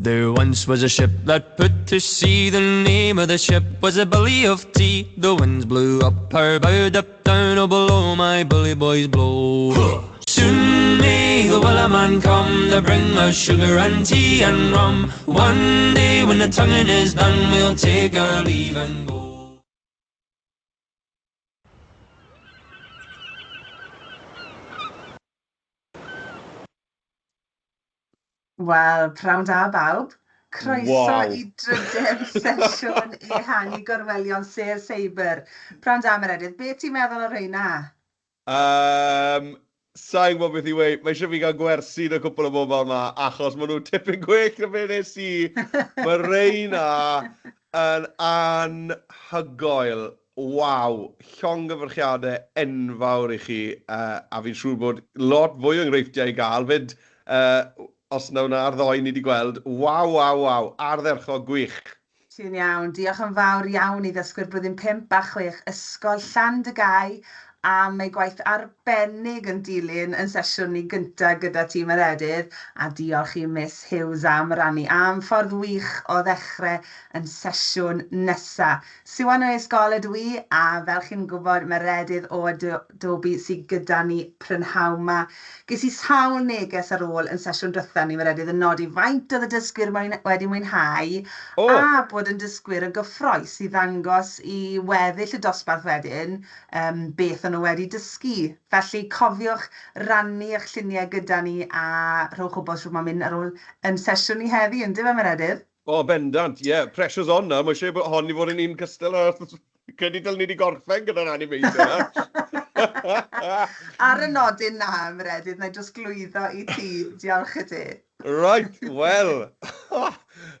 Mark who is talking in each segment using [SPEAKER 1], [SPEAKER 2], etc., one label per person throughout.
[SPEAKER 1] There once was a ship that put to sea. The name of the ship was a Billy of Tea. The winds blew up her bow, up down, oh blow, my bully boys blow. Soon may the Wellerman come to bring us sugar and tea and rum. One day when the tonguing is done, we'll take our leave and go.
[SPEAKER 2] Wel, pnawn da bawb. Croeso
[SPEAKER 3] Waw.
[SPEAKER 2] i drydedd sesiwn ehangu gorwelion Sêr Seibr. Pnawn da Meredydd, be ti'n meddwl o'r rheina?
[SPEAKER 3] Um, Sa i'n gwybod beth i weud. Mae eisiau fi gael gwersi yn y cwpl o bobl yma, achos maen nhw tipyn gwell na be nes i. Mae reina yn anhygoel. Waw, llongyfarchiadau enfawr i chi, a fi'n siŵr bod lot fwy o enghreifftiau i gael 'fyd, os na hwnna'r ddoi ni 'di gweld. Waw, waw, waw, ardderchog, gwych.
[SPEAKER 2] Ti'n iawn. Diolch yn fawr iawn i ddysgwyr blwyddyn 5 a 6 Ysgol Llandygái am eu gwaith arbennig yn dilyn yn sesiwn ni gynta gyda tîm Meredydd, a diolch i Miss Hughes am rannu am ffordd wych o ddechrau yn sesiwn nesa. Siwan o Ysgol ydw i, a fel chi'n gwybod, Meredydd o Adobe sydd gyda ni prynhawn 'ma. Ges i sawl neges ar ôl yn sesiwn dwetha ni, Meredydd, yn nodi faint oedd y dysgwyr mwyn, wedi mwynhau,
[SPEAKER 3] O!
[SPEAKER 2] a bod yn dysgwyr yn gyffroes i ddangos i weddill y dosbarth wedyn um, beth o'n nhw wedi dysgu. Felly cofiwch rannu eich lluniau gyda ni a rhowch wybod shwt mae'n mynd ar ôl yn sesiwn ni heddi, yndyfe Meredydd?
[SPEAKER 3] O, bendant, ie. Pressure's on nawr. Mae eisiau bod hon i fod yn un cystal â... Credu dylen ni wedi gorffen gyda'r animation 'na.
[SPEAKER 2] Ar y nodyn 'na, Meredydd, wna i drosglwyddo i ti. Diolch i ti.
[SPEAKER 3] Right, wel.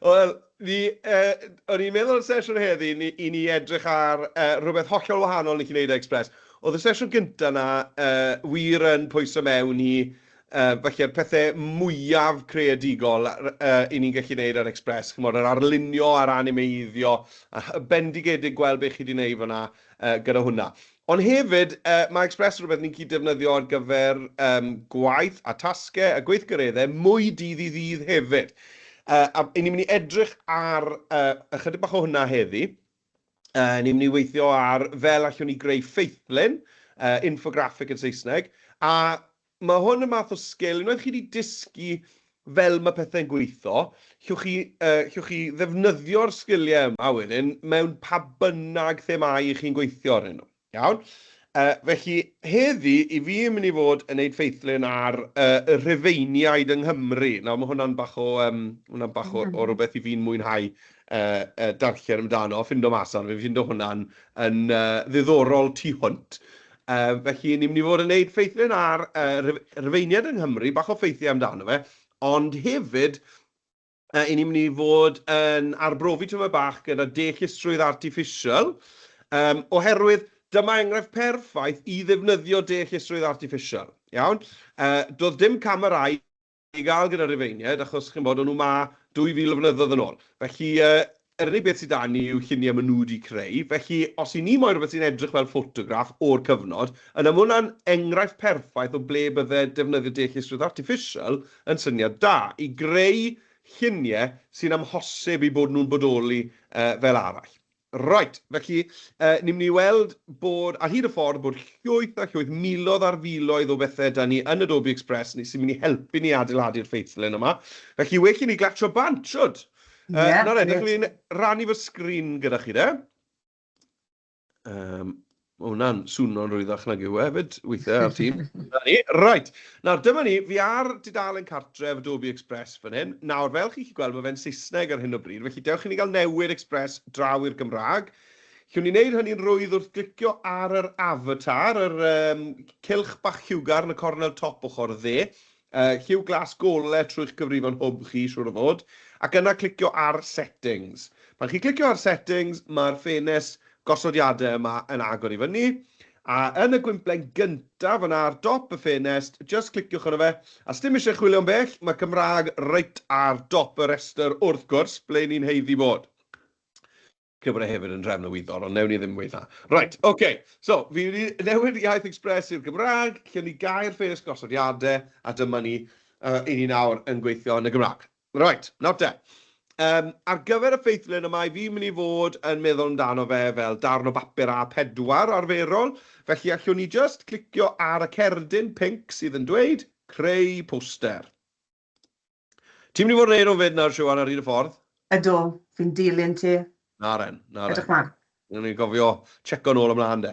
[SPEAKER 3] Wel, ni, uh, o'n i'n meddwl y sesiwn heddi ni, i ni edrych ar uh, rhywbeth hollol wahanol ni chi wneud Express. Oedd y sesiwn gyntaf 'na uh, wir yn pwyso mewn i Felly'r pethe mwyaf creadigol 'y ni'n gallu neud ar Express, chimod, yr arlunio a'r animeiddio, a bendigedig gweld be chi 'di neud fan'na gyda hwnna. Ond hefyd, mae Express yn rhywbeth ni'n cyd-defnyddio ar gyfer gwaith a tasgau a gweithgareddau mwy dydd i ddydd hefyd. A 'y ni'n mynd i edrych ar ychydig bach o hwnna heddi. Ni'n mynd i weithio ar fel allwn ni greu ffeithlun, infographic yn Saesneg, a ma' hwn yn math o sgil, unwaith chi 'di dysgu fel ma' pethe'n gweithio, llwch chi, llwch chi ddefnyddio'r sgiliau yma wedyn mewn pa bynnag themâu 'y chi'n gweithio arnyn nhw. Iawn? Felly, heddi, i fi yn mynd i fod yn neud ffeithlun ar y Rhufeiniaid yng Nghymru. Nawr, mae hwnna'n bach o, yym, hwnna'n bach o o rywbeth i fi'n mwynhau darllen amdano, ffindo mas arno fe, fi'n ffindo hwnna'n yn ddiddorol tu hwnt. Felly, ni'n mynd i fod yn neud ffeithlun ar Rhufeiniaid yng Nghymru, bach o ffeithiau amdano fe, ond hefyd, 'Y ni'n mynd i fod yn arbrofi tymed bach gyda deallusrwydd artiffisial, yym, oherwydd dyma enghraifft perffaith i ddefnyddio deallusrwydd artiffisial, iawn? Doedd dim camerâu i gael gyda'r Rhufeiniaid, achos chimod, o'n nhw 'ma 2,000 o flynyddoedd yn ôl. Felly, yr unig beth sydd 'da ni yw lluniau maen nhw 'di creu. Felly, os 'y ni moyn rhywbeth sy'n edrych fel ffotograff o'r cyfnod, yna mae hwnna'n enghraifft perffaith o ble bydde defnyddio deallusrwydd artiffisial yn syniad da, i greu lluniau sy'n amhosib eu bod nhw'n bodoli fel arall. Reit, felly, ni'n mynd i weld bod, ar hyd y ffordd, bod llwyth a llwyth, miloedd ar filoedd o bethau 'da ni yn Adobe Express sy'n mynd i helpu ni adeiladu'r ffeithlun yma. Felly, well i ni glatsio bant, shwd?
[SPEAKER 2] Ie,
[SPEAKER 3] Nawr edrych,
[SPEAKER 2] grêt.
[SPEAKER 3] fi'n rannu fy sgrin gyda chi de. Um, mae hwnna'n swno'n rwyddach nag yw e hefyd, weithiau ar tîm. Na ni. Right. Nawr, dyma ni, fi ar dudalen cartref Adobe Express fan hyn. Nawr, fel chi'n gallu gweld, mae fe'n Saesneg ar hyn o bryd, felly dewch i ni gael newid Express draw i'r Gymraeg. Llwn ni wneud hynny'n rwydd wrth glicio ar yr avatar, yr um, cylch bach lliwgar yn y cornel top ochr dde. Lliw glas gole trwy'ch cyfrifon Hwb chi, siŵr o fod, ac yna clicio ar Settings. Pan chi'n clicio ar Settings, mae'r ffenest gosodiadau yma yn agor i fyny, a yn y gwymplen gyntaf yna ar dop y ffenest, jyst cliciwch arno fe, a sdim eisiau chwilio'n bell, mae Cymraeg reit ar dop y rhestr wrth gwrs, ble ni'n haeddu bod. Credu bod e hefyd yn drefn y wyddor, ond newn ni ddim weud 'na. Reit, ocê, so fi wedi newid Iaith Express i'r Gymraeg, lle ni gau'r ffenest gosodiadau, a dyma ni, 'y ni nawr yn gweithio yn y Gymraeg. Right, nawr te. Ar gyfer y ffeithlun yma, fi'n mynd i fod yn meddwl amdano fe fel darn o bapur A4 arferol, felly allwn ni jyst clicio ar y cerdyn pinc sydd yn dweud "Creu poster". Ti'n mynd i fod yn neud o'n fyd nawr, Siwan, ar hyd y ffordd?
[SPEAKER 2] Ydw, fi'n dilyn ti.
[SPEAKER 3] Na ren, na ren.
[SPEAKER 2] Edrych mlaen.
[SPEAKER 3] Wnawn ni gofio checo nôl ymlaen de.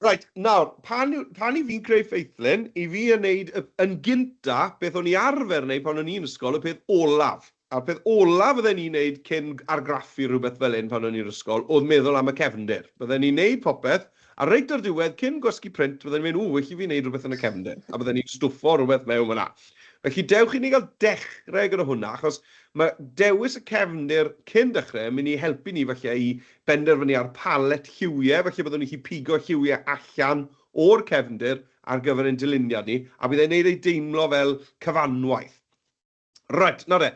[SPEAKER 3] Right, nawr, pan i fi'n creu ffeithlun, i fi yn neud yn gynta beth o'n i arfer wneud pan o'n i'n ysgol, y peth olaf. A'r peth olaf fydden ni'n neud cyn argraffu rhywbeth fel hyn pan o'n i'n ysgol, oedd meddwl am y cefndir. Bydden ni'n neud popeth, a reit o'r diwedd, cyn gwasgu print, bydden ni'n mynd, "Ww, well i fi wneud rhywbeth yn y cefndir." A bydden ni'n stwffo rhywbeth mewn fan'na. Felly dewch i ni gael dechrau gyda hwnna, achos mae dewis y cefndir cyn dechrau yn mynd i helpu ni falle i benderfynu ar palet lliwiau, falle byddwn ni'n gallu pigo lliwiau allan o'r cefndir ar gyfer ein dyluniad ni, a bydd e'n neud ei deimlo fel cyfanwaith. Reit, nawr de,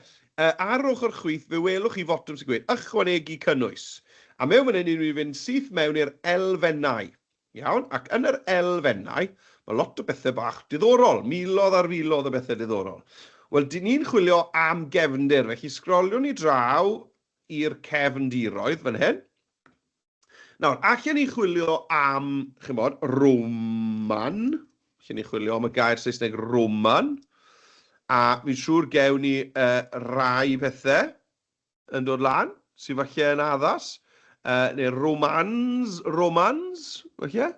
[SPEAKER 3] ar yr ochr chwith fe welwch chi fotwm sy'n gweud "Ychwanegu cynnwys". A mewn fan hyn ni'n mynd i fynd syth mewn i'r elfennau. Iawn, ac yn yr elfennau, mae lot o bethau bach diddorol, miloedd ar filoedd o bethau diddorol. Wel, dyn ni'n chwilio am gefndir, felly sgroliwn ni draw i'r cefndiroedd fan hyn. Nawr, allen ni chwilio am, chimod, Roman. Allen ni chwilio am y gair Saesneg Roman. A fi'n siŵr gewn ni rai pethau yn dod lan, sydd falle yn addas. Neu Romans, falle.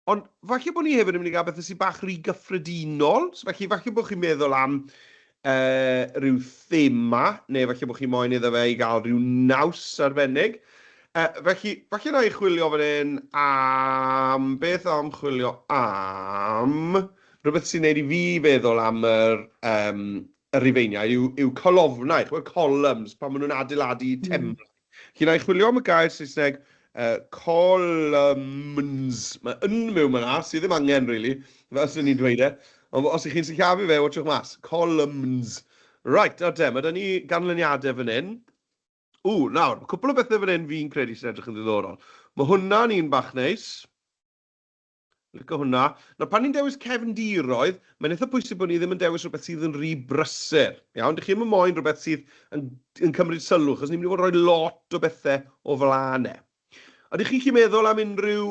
[SPEAKER 3] Ond falle bod ni hefyd yn mynd i gael bethau sydd bach rhy gyffredinol. So felly, falle bod chi'n meddwl am rhyw thema, neu falle bod chi moyn iddo fe i gael rhyw naws arbennig. Felly, falle na i chwilio fan hyn am... Beth am chwilio am... Rhywbeth sy'n neud i fi feddwl am y Rhufeiniaid yw colofnau, chimod, columns, pan maen nhw'n adeiladu temlau. Felly, na i chwilio am y gair Saesneg columns. Mae yn mewn fan'na, sydd ddim angen, really, fel sy'n ni'n dweud e. Ond os ych chi'n sillafu fe, watchwch mas. Columns. Right, nawr te, mae 'da ni ganlyniadau fan hyn. Ww, nawr, mae cwpl o bethau fan hyn fi'n credu sy'n edrych yn ddiddorol. Mae hwnna'n un bach neis. Lico hwnna. Nawr, pan ni'n dewis cefndiroedd, mae'n eitha pwysig bod ni ddim yn dewis rhywbeth sydd yn rhy brysur. Iawn? Dych chi ddim yn moyn rhywbeth sydd yn cymryd sylw, achos ni'n mynd i fod yn rhoi lot o bethau o flaen e. Ydych chi'n gallu meddwl am unrhyw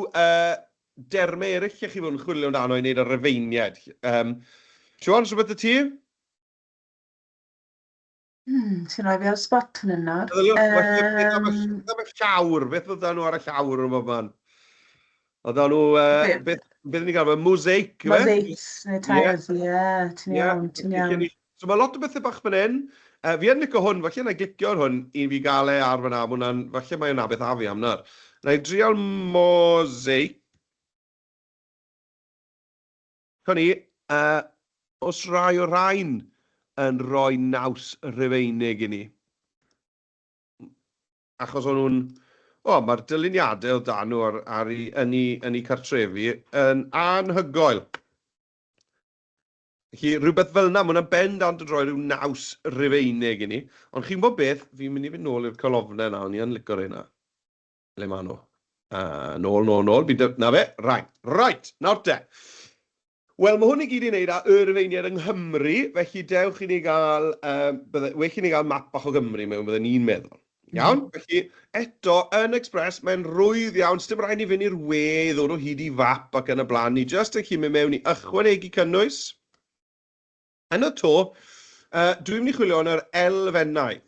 [SPEAKER 3] dermau eraill lle chi fod yn chwilio amdano i wneud â Rufeiniaid? Siwan, rhywbeth 'da ti?
[SPEAKER 2] Ti'n rhoi fi ar y spot fan hyn nawr.
[SPEAKER 3] Meddyliwch, falle beth am y beth am y llawr? Beth oedd nhw ar y llawr yn bob man? Oedd nhw, beth, beth ni'n gael, mosaic, yw e?
[SPEAKER 2] Mosaics neu tiles, ie, yeah, ti'n iawn, ti'n iawn.
[SPEAKER 3] So mae lot o bethau bach fan hyn. Fi yn licio hwn, falle na i glicio ar hwn i fi gael e ar fyna, ma' hwnna'n, falle mae hwnna beth a fi am nawr. Na i drial mosaic. Co ni, os rai o rhain yn rhoi naws Rufeinig i ni. Achos o'n nhw'n... O, mae'r dyluniadau oedd 'da nhw ar yn eu cartrefi yn anhygoel. Felly, rhywbeth fel 'na, mae hwnna'n bendant yn rhoi rhyw naws Rufeinig i ni. Ond chi'n gwybod beth, fi'n mynd i fynd nôl i'r colofnau 'na, o'n i yn licio rheina. Le maen nhw? Nôl, nôl, nôl. 'Na fe. Right, nawr te. Wel, mae hwn i gyd i wneud â y Rufeiniaid yng Nghymru, felly dewch i ni gael, bydde, well i ni gael map bach o Gymru mewn, bydden ni'n meddwl. Iawn? Felly, eto, yn Express, mae'n rhwydd iawn, sdim rhaid ni fynd i'r we i ddod o hyd i fap ac yn y blaen. Ni jyst yn gallu mynd mewn i ychwanegu cynnwys. Yn y to, dwi'n mynd i chwilio yn yr elfennau.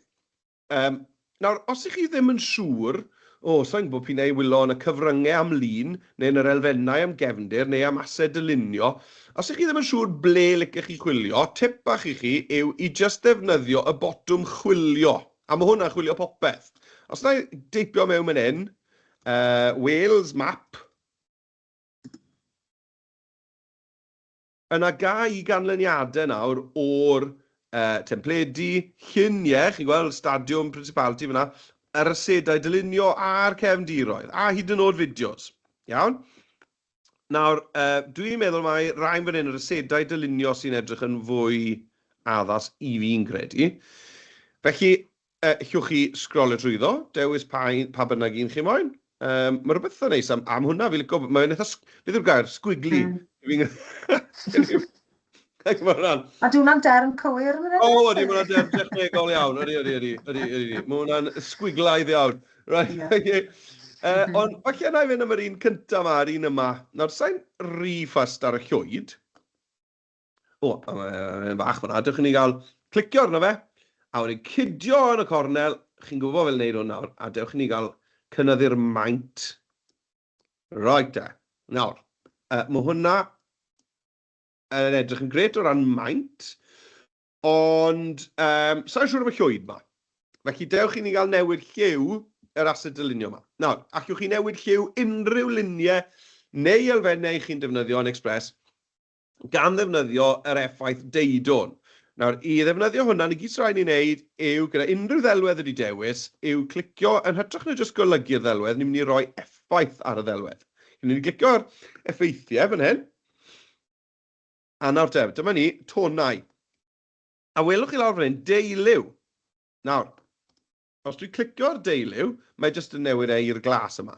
[SPEAKER 3] Nawr, os 'y chi ddim yn siŵr, o, sa i'n gwybod p'un ai wylo yn y cyfryngau am lun, neu yn yr elfennau am gefndir, neu am ased dylunio, os 'y chi ddim yn siŵr ble licech chi chwilio, tip bach i chi yw i jyst ddefnyddio y botwm chwilio, a ma' hwnna'n chwilio popeth. Os wna i deipio mewn fan hyn, Wales map, Yna ga i ganlyniadau nawr o'r templedi, lluniau, chi'n gweld Stadiwm Principality fan'na, yr asedau dylunio a'r cefndiroedd, a hyd yn oed fideos. Iawn? Nawr, dwi'n meddwl mai rhain fan hyn, yr asedau dylunio sy'n edrych yn fwy addas i fi'n credu. Felly, Ellwch chi sgrolio trwyddo, dewis pa un, pa bynnag un chi moyn. Mae rhywbeth eitha neis am hwnna, fi'n licio, mae'n eitha, beth yw'r gair, squiggly. Fi'n... Mae hwnna'n...
[SPEAKER 2] A di hwnna'n derm cywir?
[SPEAKER 3] O, ydy, mae hwnna'n derm technegol iawn. Ydy, ydy, ydy. Ydy, ydy. Mae hwnna'n sgwiglaidd iawn. Right, yeah. Okay. Ond falle na i fynd am yr un cyntaf yma, yr un yma. Nawr, sa'n rhy ffast ar y llwyd. O, mae'n fach fyna. Dewch i ni gael clicio arno fe, a wedyn cydio yn y cornel. Chi'n gwybod fel wneud hwn nawr, a dewch i ni gael cynyddu'r maint. Right te. Nawr, mae hwnna yn edrych yn grêt o ran maint, ond sa i'n siŵr am y llwyd 'ma. Felly dewch i ni gael newid lliw yr ased dylunio 'ma. Nawr, allwch chi newid lliw unrhyw luniau neu elfennau chi'n defnyddio yn Express gan ddefnyddio yr effaith deudwn. Nawr, i ddefnyddio hwnna, 'na gyd sy'n rhaid ni wneud yw, gyda unrhyw ddelwedd wedi dewis, yw clicio, yn hytrach na jyst golygu'r ddelwedd, ni'n mynd i roi effaith ar y ddelwedd. Ni'n mynd i glicio ar effeithiau fan hyn. A nawr te, dyma ni, tonau. A welwch chi lawr fan hyn, deuliw. Nawr, os dwi'n clicio ar deuliw, mae jyst yn newid e i'r glas yma.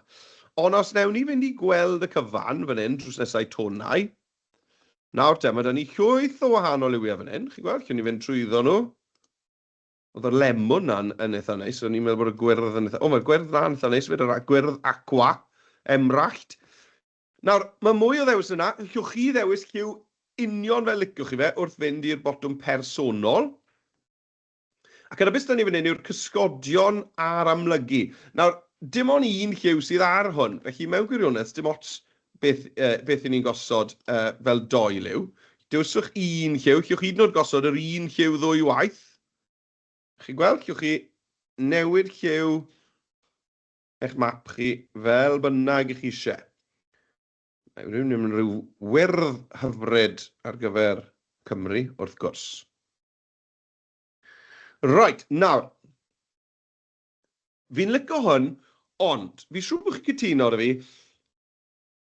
[SPEAKER 3] Ond os wnewn ni fynd i gweld y cyfan fan hyn, drws nesau tonau, nawr te, mae da ni llwyth o wahanol liwiau fan hyn. Chi'n gweld, lle ni fynd trwyddo nhw. Oedd y lemwn na'n yn eitha neis, o'n i'n meddwl bod y gwyrdd yn eitha... O, mae'r gwyrdd na'n eitha neis, fyd, yr gwyrdd aqua, emrallt. Nawr, mae mwy o ddewis yna. Allwch chi ddewis lliw union fel liciwch chi fe wrth fynd i'r botwm personol. Ac yna beth sydd 'da ni fan hyn yw'r cysgodion a'r amlygu. Nawr, dim ond un lliw sydd ar hwn, felly mewn gwirionedd, dim ots beth, beth 'y ni'n gosod fel dou liw. Dewiswch un lliw, allwch hyd yn oed gosod yr un lliw ddwy waith. Chi'n gweld, allwch chi newid lliw eich map chi fel bynnag i chi eisiau. Mae rhywun yn rhyw wyrdd hyfryd ar gyfer Cymru, wrth gwrs. Right, nawr, fi'n licio hwn, ond fi'n siŵr bod chi'n cytuno 'da fi,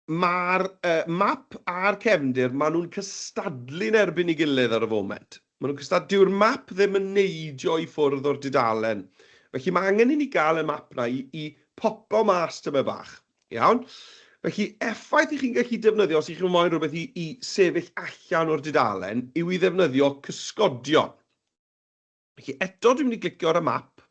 [SPEAKER 3] Mae'r map a'r cefndir, maen nhw'n cystadlu'n erbyn ei gilydd ar y foment. Maen nhw'n cystadlu... Dyw'r map ddim yn neidio i ffwrdd o'r dudalen. Felly mae angen i ni gael y map 'na i popo mas tymed bach. Iawn? Felly, effaith i chi'n gallu defnyddio os 'y chi'n moyn rhywbeth i sefyll allan o'r dudalen yw i ddefnyddio cysgodion. Felly eto dwi'n mynd i glicio ar y map,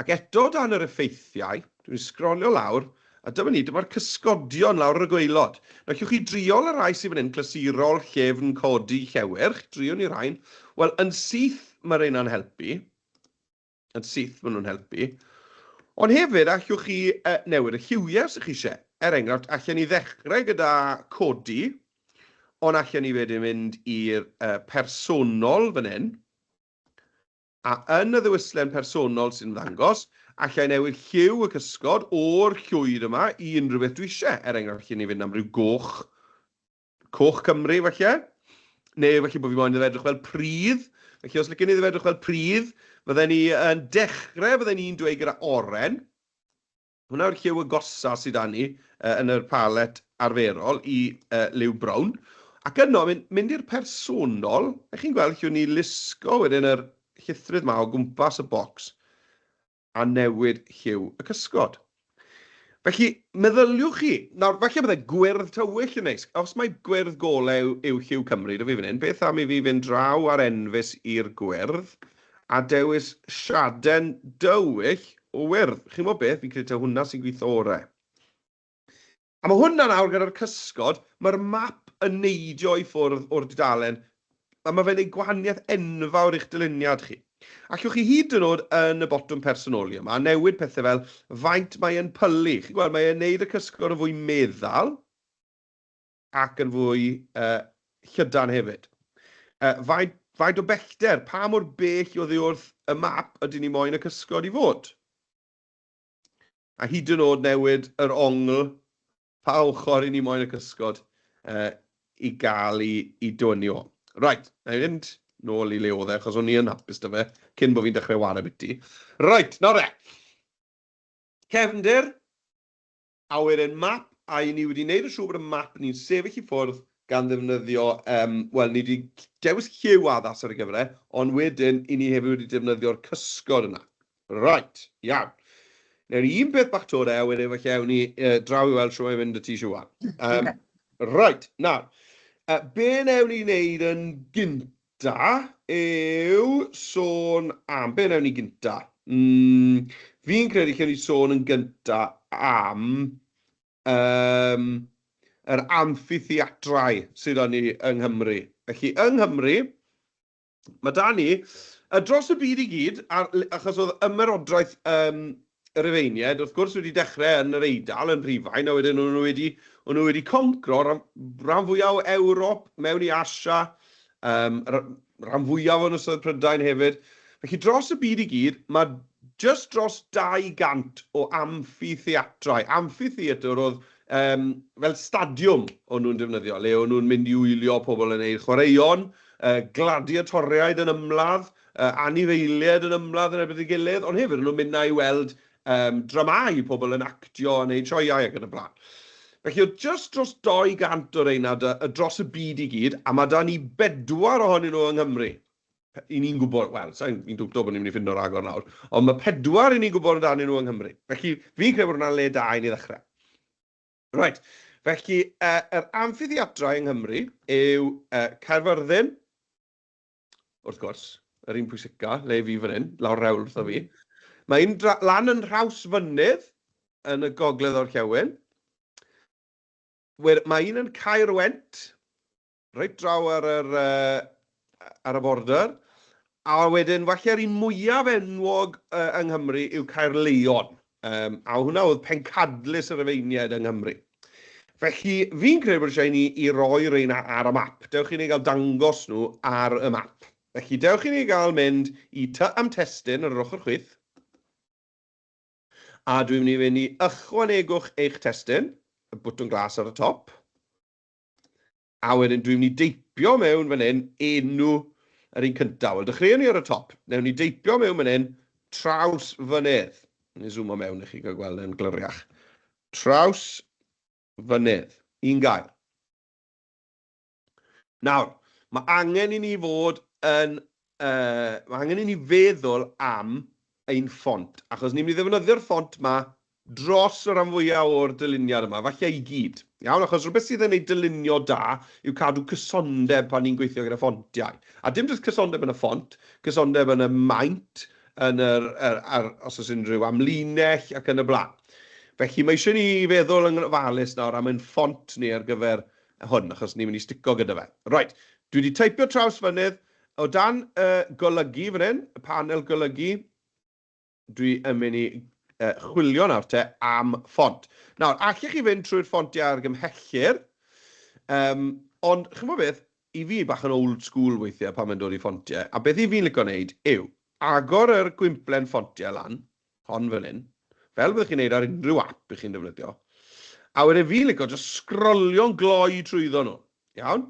[SPEAKER 3] ac eto dan yr effeithiau, dwi'n mynd i sgrolio lawr, a dyma ni, dyma'r cysgodion lawr ar y gwaelod. Nawr, allwch chi driol y rhai sydd fan hyn, clasurol, llefn, codi, llewyrch, driwn ni rhain. Wel, yn syth mae rheina'n helpu. Yn syth maen nhw'n helpu. Ond hefyd, allwch chi newid y lliwiau os ych chi eisiau. Er enghraifft, allen ni ddechrau gyda codi, Ond allen ni wedyn fynd i'r personol fan hyn, a yn y ddewislen personol sy'n ymddangos, alla i newid lliw y cysgod o'r llwyd yma i unrhyw beth dwi eisiau. Er enghraifft, allen ni fynd am ryw goch, coch Cymru falle, neu falle bod fi moyn iddo fe edrych fel pridd. Felly os licen ni iddo fe edrych fel pridd, fydden ni yn dechrau, fydden ni'n dweud gyda oren. Hwnna yw'r lliw agosa sydd 'da ni yn yr palet arferol i liw brown. Ac yno, mynd, mynd i'r personol, a chi'n gweld, lle ni lusgo wedyn yr llithrydd 'ma o gwmpas y bocs a newid lliw y cysgod. Felly, meddyliwch chi, nawr, falle bydde gwyrdd tywyll yn neis. Os mai gwyrdd golau yw, yw lliw Cymru 'da fi fan hyn, beth am i fi fynd draw ar enfys i'r gwyrdd a dewis siaden dywyll o wyrdd. Chi'n gwybod beth, fi'n credu taw hwnna sy'n gweithio orau. A mae hwnna nawr gyda'r cysgod, mae'r map yn neidio i ffwrdd o'r dudalen, a mae fe'n gwneud gwahaniaeth enfawr i'ch dyluniad chi. Allwch chi hyd yn oed yn y botwm personoli yma newid pethau fel faint mae e'n pylu. Chi'n gweld, mae e'n neud y cysgod yn fwy meddal, ac yn fwy llydan hefyd. Faint, faint o bellter, pa mor bell oddi wrth y map ydyn ni moyn y cysgod i fod? A hyd yn oed newid yr ongl, pa ochr i ni moyn y cysgod i gael i, i dwynnu o. Right, na i fynd nôl i le oedd e, achos o'n i yn hapus 'da fe, cyn bod fi'n dechrau ware biti. Right, nawr e. Cefndir, A wedyn map, a 'y ni wedi wneud yn siŵr bod y map ni'n sefyll i ffwrdd gan ddefnyddio, yym, wel, ni 'di dewis lliw addas ar ei gyfer e, ond wedyn 'y ni hefyd wedi defnyddio'r cysgod yna. Reit, iawn. Wnawn ni un peth bach 'to de, a wedyn falle awn ni draw i weld shwt mae'n mynd 'da ti, Siwan. Yym, reit, nawr. Be wnewn ni wneud yn gynta yw sôn am... Be wnewn ni gynta? Fi'n credu lle ni sôn yn gynta am yym, yr amffitheatrau sydd 'da ni yng Nghymru. Felly, yng Nghymru, Mae 'da ni, dros y byd i gyd, ar, achos oedd ymerodraeth y Rufeiniaid, wrth gwrs, wedi dechrau yn yr Eidal, yn Rhufain, a wedyn o'n nhw wedi, o'n nhw wedi concro ran, ran fwyaf o Ewrop, mewn i Asia, rhan fwyaf o Ynysoedd Prydain hefyd. Felly dros y byd i gyd, mae jyst dros 200 o amffitheatrau. Amphitheatr oedd fel stadiwm o'n nhw'n defnyddio, le o'n nhw'n mynd i wylio pobl yn eu chwaraeon, gladiatoriaid yn ymladd, anifeiliaid yn ymladd yn erbyn ei gilydd, ond hefyd o'n nhw'n mynd 'na i weld dramâu, pobl yn actio a wneud sioeau ac yn y blaen. Felly oedd jyst dros 200 o reina dros y byd i gyd, a mae 'da ni bedwar ohonyn nhw yng Nghymru. 'Y ni'n gwybod, wel, sa i'n, fi'n dwbto bod ni'n mynd i ffindo ragor nawr, ond mae pedwar 'y ni'n gwybod amdanyn nhw yng Nghymru. Felly fi'n credu bod hwnna'n le da i ni ddechrau. Reit, felly yr amffitheatrau yng Nghymru yw Caerfyrddin, wrth gwrs, yr un pwysica, le fi fan hyn, lawr rhewl wrtho fi. Mae un lan yn Nhrawsfynydd yn y gogledd orllewin. Mae un yn Caerwent, Reit draw ar yr yy ar y border. A wedyn falle'r un mwyaf enwog yy yng Nghymru yw Caerleon. Yym, a hwnna oedd pencadlys y Rufeiniaid yng Nghymru. Felly, fi'n credu bod eisiau i ni i roi reina ar y map. Dewch i ni gael dangos nhw ar y map. Felly, dewch i ni gael mynd i Tŷ am Testun ar yr ochr chwith. A dwi'n mynd i fynd i ychwanegwch eich testun, y botwm glas ar y top. A wedyn dwi'n mynd i deipio mewn fan hyn enw yr un cyntaf. Wel, dechreuwn ni ar y top. Newn ni deipio mewn fan hyn traws fynydd. Ni zoomo mewn i chi gael gweld e'n gliriach. Traws fynydd. Un gair. Nawr, mae angen i ni fod yn... Mae angen i ni feddwl am ein ffont, achos ni'n mynd i ddefnyddio'r ffont 'ma dros y rhan fwyaf o'r dyluniad yma, falle i gyd. Iawn, achos rhywbeth sydd yn ei dylunio da yw cadw cysondeb pan ni'n gweithio gyda ffontiau. A dim jyst cysondeb yn y ffont, cysondeb yn y maint, yn yr, yr, ar, os oes unrhyw amlinell ac yn y blaen. Felly mae eisiau ni feddwl yn ofalus nawr am ein ffont ni ar gyfer hwn, achos ni'n mynd i stico gyda fe. Reit, dwi wedi teipio traws fynydd, o dan y golygu fan hyn, y panel golygu, dwi yn mynd i chwilio nawr te am ffont. Nawr, allech chi fynd trwy'r ffontiau argymhellir, um, ond chymod beth, i fi bach yn old school weithiau pan mae'n dod i ffontiau, a beth i fi'n licio wneud yw agor yr gwymplen ffontiau lan, hon fan hyn, fel byddwch chi'n neud ar unrhyw app i chi'n defnyddio, a wedyn fi'n licio jyst sgrolio'n gloi trwyddo nhw. Iawn?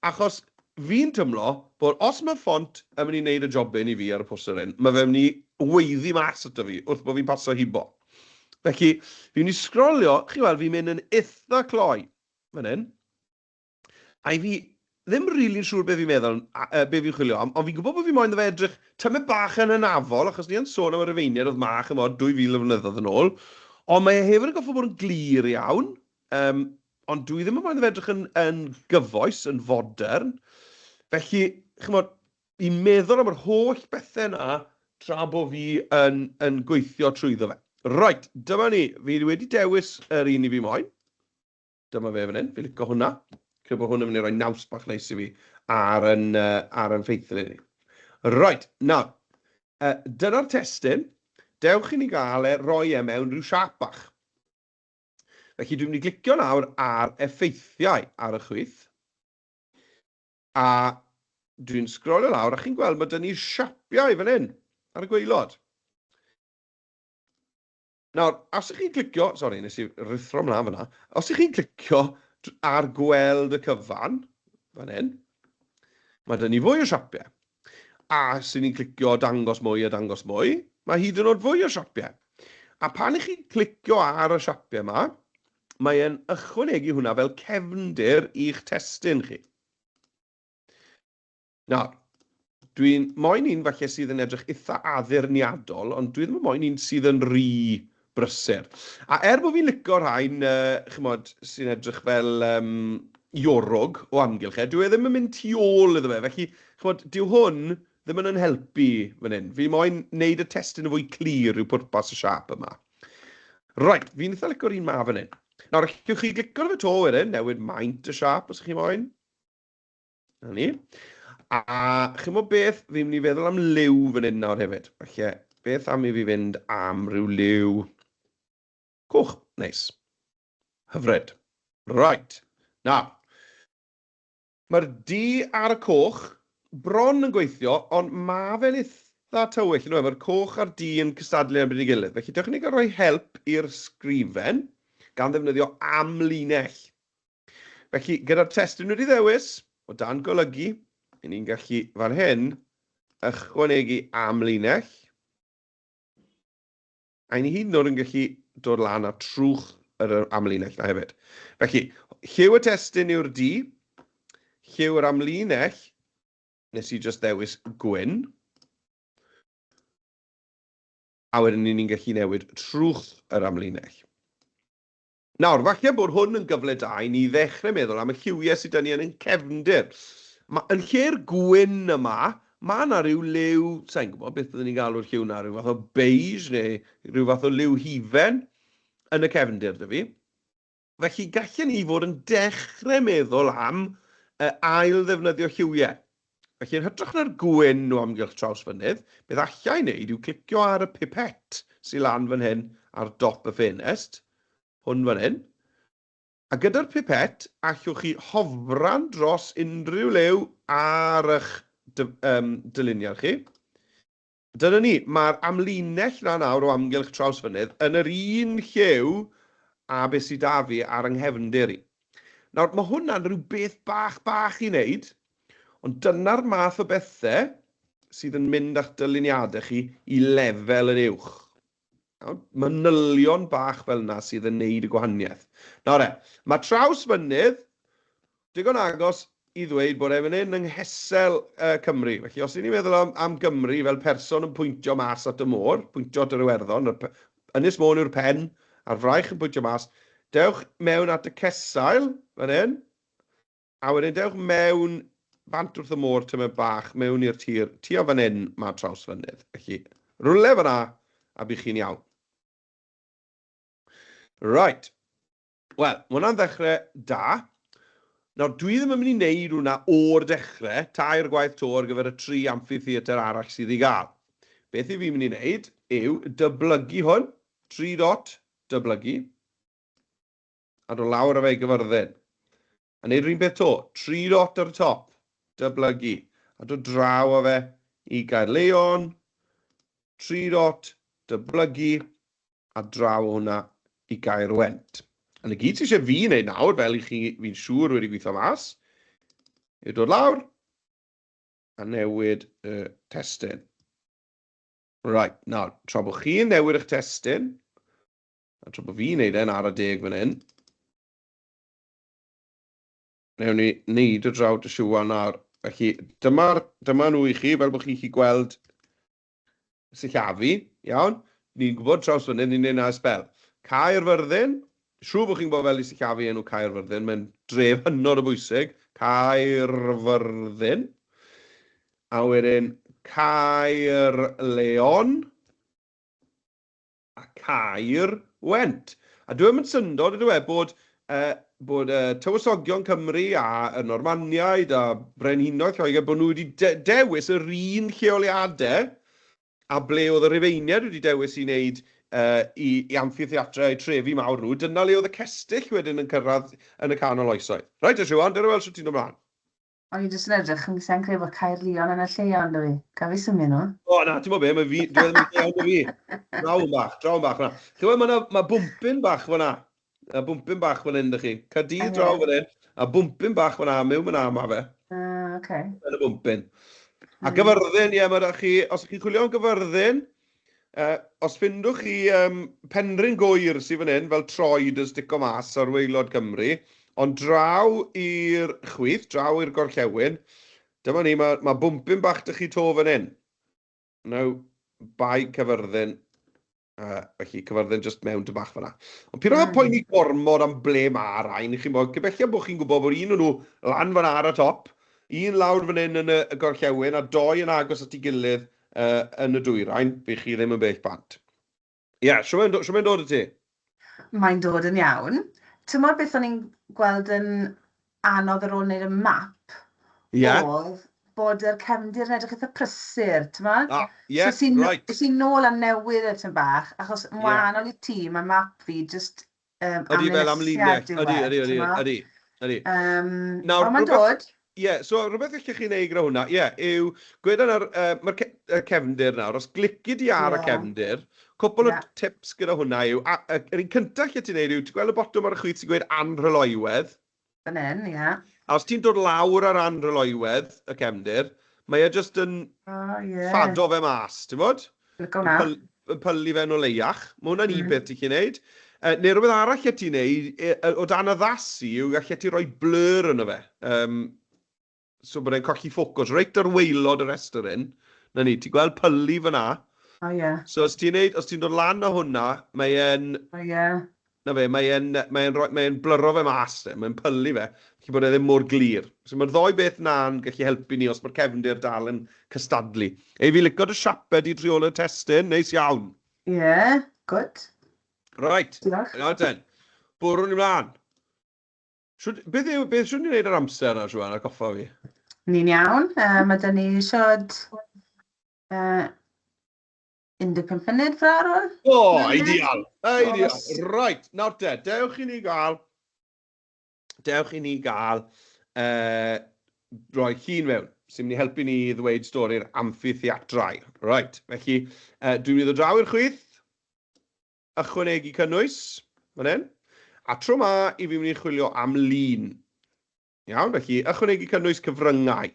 [SPEAKER 3] Achos fi'n tymlo bod os mae ffont yn mynd i wneud y jobyn i fi ar y poster hyn, mae fe'n mynd i weiddi mas ato fi wrth bod fi'n paso hibo. Felly, fi'n mynd i sgrolio, chi'n weld, fi'n mynd yn eitha cloi fan hyn. A i fi ddim rili'n siŵr be fi'n meddwl, be fi'n chwilio am, ond fi'n gwybod bod fi moyn iddo fe edrych tymed bach yn hynafol, achos ni yn sôn am y Rufeiniaid oedd 'ma, chimod, 2,000 o flynyddoedd yn ôl, ond mae e hefyd yn gorfod bod yn glir iawn. Yym, ond dwi ddim yn moyn iddo fe edrych yn, yn gyfoes, yn fodern. Felly, chimod, i'n meddwl am yr holl bethau 'na tra bo fi yn, yn gweithio trwyddo fe. Right, dyma ni. Fi wedi dewis yr un i fi moyn. Dyma fe fan hyn. Fi'n licio hwnna. Credu bod hwn yn mynd i roi naws bach neis i fi ar yn, ar yn ffeithlun ni. Right, nawr, dyna'r testun. Dewch i ni gael e, roi e mewn rhyw siâp bach. Felly dwi'n mynd i glicio nawr ar effeithiau ar y chwith. A dwi'n sgrolio lawr a chi'n gweld mae dyn ni siapiau fan hyn ar y gwaelod. Nawr, os ych chi'n clicio, sori, nes i ruthro mlaen fyna. Os ych chi'n clicio ar gweld y cyfan, fan hyn, mae dyn ni fwy o siapiau. A os ni'n clicio dangos mwy a dangos mwy, mae hyd yn oed fwy o siapiau. A pan ych chi'n clicio ar y siapiau yma, mae e'n ychwanegu hwnna fel cefndir i'ch testun chi. Nawr, dwi'n moyn un falle sydd yn edrych eitha addurniadol, ond dwi ddim yn moyn un sydd yn rhy brysur. A er bod fi'n licio rhain, chimod, sy'n edrych fel, um, iorwg o amgylch e, dyw e ddim yn mynd tu ôl iddo fe. Felly, chimod, dyw hwn ddim yn yn helpu fan hyn. Fi moyn neud y testun yn fwy clir yw pwrpas y siâp yma. Right, fi'n eitha licio'r un ma fan hyn. Nawr, allwch chi glicio arno fe 'to wedyn, newid maint y siâp os ych chi moyn. Na ni. A chimod beth, fi'n mynd i feddwl am liw fan hyn nawr hefyd. Felly, beth am i fi fynd am ryw liw coch? Neis. Hyfryd. Right. Nawr, mae'r du ar y coch bron yn gweithio, ond mae fe'n eitha tywyll, yn dyw e? Mae'r coch a'r du yn cystadlu yn erbyn ei gilydd. Felly, dewch i ni gael rhoi help i'r sgrifen gan ddefnyddio amlinell. Felly, gyda'r testun wedi ddewis, o dan golygu, i ni'n gallu fan hyn ychwanegu amlinell, a i ni hyd yn oed yn gallu dod lan â trwch yr amlinell na hefyd. Felly, lliw y testun yw'r du, lliw yr amlinell, nes i jyst ddewis gwyn, a wedyn ni'n gallu newid trwch yr amlinell. Nawr, falle bod hwn yn gyfle da i ni ddechrau meddwl am y lliwiau sydd 'da ni yn ein cefndir. Ma', yn lle'r gwyn yma, ma' 'na ryw liw, sa i'n gwybod beth byddwn ni'n galw'r lliw 'na, rhyw fath o beige neu rhyw fath o liw hufen yn y cefndir 'da fi. Felly, gallen ni fod yn dechrau meddwl am uh, ail ddefnyddio lliwiau. Felly, yn hytrach na'r gwyn o amgylch Trawsfynydd, beth alla i wneud yw clicio ar y pipet sy lan fan hyn ar dop y ffenest, hwn fan hyn, a gyda'r pipet allwch chi hofran dros unrhyw liw ar eich dyluniad chi. Dyna ni, mae'r amlinell 'na nawr o amgylch Trawsfynydd yn yr un lliw â beth sy 'da fi ar 'y nghefndir i. Nawr, mae hwnna'n rhyw beth bach bach i wneud, ond dyna'r math o bethe sydd yn mynd â'ch dyluniadau chi i lefel yn uwch. Nawr, manylion bach fel 'na sydd yn neud y gwahaniaeth. Nawr e, mae Trawsfynydd Digon agos i ddweud bod e fan hyn yng nghesail Cymru. Felly os 'y ni'n meddwl am, am Gymru fel person yn pwyntio mas at y môr, pwyntio at yr Iwerddon, yr Ynys Môn yw'r pen, a'r fraich yn pwyntio mas, dewch mewn at y cesail fan hyn, a wedyn dewch mewn bant wrth y môr tymed bach, mewn i'r tir, tua fan hyn mae Trawsfynydd. Felly, rhywle fan'na, a bydd chi'n iawn. Right. Wel, mae hwnna'n ddechrau da. Nawr, dwi ddim yn mynd i wneud hwnna o'r dechrau, tair gwaith 'to ar gyfer y tri amphitheatre arall sydd i gael. Beth i fi'n mynd i wneud yw dyblygu hwn, tri dot, dyblygu, a dod lawr â fe i Gyfyrddin. A wneud yr un peth 'to, tri dot ar y top, dyblygu, a dod draw â fe i Gaerleon, tri dot, dyblygu, a draw o hwnna i Gaerwent. A 'na gyd sy eisiau fi wneud nawr, fel i chi, fi'n siŵr wedi gweithio mas, yw dod lawr a newid y testun. Right, nawr, tra bod chi'n newid eich testun, a tra bod fi'n neud e'n ara deg fan hyn, newn ni neud y draw dy Siwan nawr. Felly, dyma'r, dyma nhw i chi, fel bod chi'n gallu gweld sillafu, iawn? Ni'n gwybod Trawsfynydd, ni'n neud 'na ers sbel. Caerfyrddin, siŵr bod chi'n gwybod fel i sillafu enw Caerfyrddin, mae'n dref hynod o bwysig. Caerfyrddin. A wedyn Caerleon a Caer-went. A dyw e'm yn syndod, ydyw e, bod, uh, bod uh, tywysogion Cymru a y Normaniaid a brenhinoedd Lloegr, bod nhw wedi de dewis yr un lleoliadau a ble oedd y Rufeiniaid wedi dewis i wneud uh, i, i amphitheatrau, trefi mawr nhw. Dyna le oedd y cestyll wedyn yn cyrraedd yn y canol oesoedd. Reit, Siwan, dyna weld sut ti'n dod mlaen.
[SPEAKER 2] O'n i jyst yn edrych, yn sa'n credu bod Caerlion yn y lle iawn 'da fi. Gaf fi symud nhw?
[SPEAKER 3] O na, ti'n gwybod be, mae fi, dwi ddim yn lle iawn 'da fi. Draw yn bach, draw yn bach na. Chi'n gwybod, mae 'na ma bwmpyn bach fyna. Mae bwmpyn bach fan hyn, dych chi. Caerdydd draw fan hyn, a bwmpyn bach fyna, mewn fyna ma fe.
[SPEAKER 2] Ah, oce.
[SPEAKER 3] Yn y bwmpyn. A Gyfyrddin, ie, mae chi, os ych chi'n chwilio am Gyfyrddin, Uh, os ffindwch chi um, Penrhyn Gŵyr sydd fan hyn, fel troed yn stico mas ar waelod Cymru, ond draw i'r chwith, draw i'r gorllewin, dyma ni, mae, mae bwmpyn bach dych chi to fan hyn. Now, Bae Caerfyrddin. Felly, Cyfyrddin jyst mewn tŷ bach fan'na. Ond peidiwch â poeni gormod am ble mae rhain, chi'n bod, gobeithio bod chi'n gwybod bod un o'n nhw lan fan'na ar y top, un lawr fan hyn yn y gorllewin, a doi yn agos at ei gilydd yn y dwyrain, fydd chi ddim yn bell bant. Ie, yeah, shwmae mae'n dod i ti?
[SPEAKER 2] Mae'n dod yn iawn. Timod beth o'n i'n gweld yn anodd ar ôl wneud y map?
[SPEAKER 3] Ie.
[SPEAKER 2] Oedd bod yr cefndir yn edrych eitha prysur, timod?
[SPEAKER 3] Ah, ie,
[SPEAKER 2] so sy'n,
[SPEAKER 3] right.
[SPEAKER 2] Es i nôl a newid e tipyn bach, achos yn
[SPEAKER 3] Ie.
[SPEAKER 2] wahanol i ti, mae map fi jyst
[SPEAKER 3] Ydy, fel
[SPEAKER 2] amlinelliad
[SPEAKER 3] amlinell.
[SPEAKER 2] yw
[SPEAKER 3] Ydy,
[SPEAKER 2] e,
[SPEAKER 3] ydy, ydy,
[SPEAKER 2] timod?
[SPEAKER 3] ydy, ydy.
[SPEAKER 2] Nawr,
[SPEAKER 3] Nawr,
[SPEAKER 2] ond mae'n
[SPEAKER 3] rhywbeth...
[SPEAKER 2] dod.
[SPEAKER 3] Ie, so rhywbeth allech chi wneud gyda hwnna, ie, yw, gweda nawr, mae'r y cefndir nawr, os glici di ar y cefndir, cwpl o tips gyda hwnna yw, a, yr un cyntaf lle ti'n neud yw, ti'n gweld y botwm ar y chwith sy'n gweud anhryloywedd?
[SPEAKER 2] Fan hyn, ie.
[SPEAKER 3] A os ti'n dod lawr ar anhryloywedd y cefndir, mae e jyst yn
[SPEAKER 2] oh, yeah.
[SPEAKER 3] ffado fe mas, ti'n bod?
[SPEAKER 2] Lico hwnna.
[SPEAKER 3] Yn pylu fe'n oleiach. Mae hwnna'n un peth ti'n gallu neud. Neu rhywbeth arall lle ti'n neud, o dan addasu, yw gallet ti roi blur yno fe. So bod e'n colli ffocws. Reit ar waelod y rhestr hyn. Na ni, ti'n gweld pylu fyna.
[SPEAKER 2] O oh, ie. Yeah.
[SPEAKER 3] So os ti'n neud, os ti'n dod lan o hwnna, mae e'n...
[SPEAKER 2] O oh, ie. Yeah.
[SPEAKER 3] Na fe, mae e'n mae e'n rhoi, mae e'n blyro fe mas, de, mae'n pylu fe, felly bod e ddim mor glir. So mae'r ddou beth na'n gallu helpu ni os mae'r cefndir dal yn cystadlu. Ei, fi licio dy siape di tu ôl y testun, neis iawn.
[SPEAKER 2] Ie, yeah, good.
[SPEAKER 3] Right.
[SPEAKER 2] Diolch.
[SPEAKER 3] Nawr ten, bwrwn ni mlaen. Shwd, beth yw, beth shwd ni'n neud ar amser nawr, Siwan, atgoffa fi?
[SPEAKER 2] Ni'n iawn, mae 'da ni siod 15 munud fel arfer.
[SPEAKER 3] O, ideal! Ideal! Right, nawr te, dewch i ni gael, dewch i ni gael rhoi llun mewn, sy'n mynd i helpu ni i ddweud stori'r amffitheatrau. Right, felly, dwi'n mynd i ddod draw i'r chwith, ychwanegu cynnwys, fan hyn, a tro ma i fi mynd i chwilio am lun. Iawn, felly ychwanegu cynnwys cyfryngau.